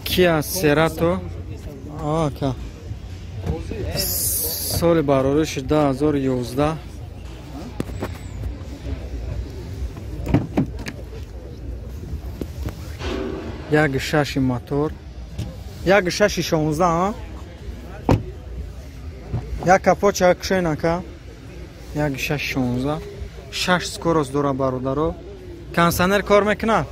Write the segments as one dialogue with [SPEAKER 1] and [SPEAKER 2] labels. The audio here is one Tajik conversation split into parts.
[SPEAKER 1] Kia Cerato. Ака. Соли барориши 2011. Як шаши мотор. Як шаши 16, а? Як капот кушен ака. Як шаш 16. Шаш скорость дора бародаро. Кондиционер кор мекунад?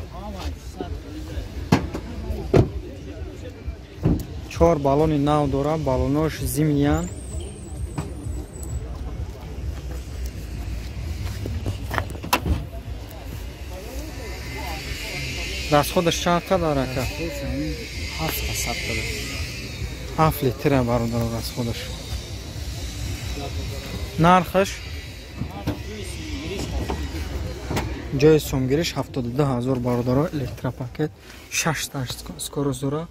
[SPEAKER 1] Чор баллони нав дора, баллонош зимниян. Расходаш чанд қадар ака? 7 литра бародаро расходаш. Нархаш? Ҷои сумгириш 72 ҳазор бародаро, электропакет 6 та скорость дора.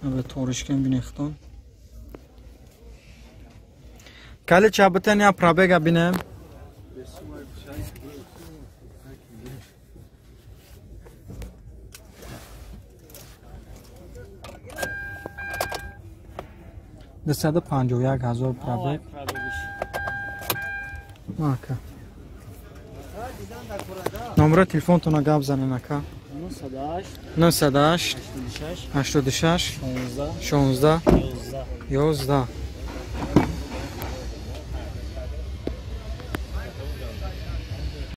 [SPEAKER 1] Абе торишкен бинехтон. Кали чабытен я пробега бинем. 251 ҳазор пробег. Ака. Номери телефонтона гап занем ака. 908 86 16 11.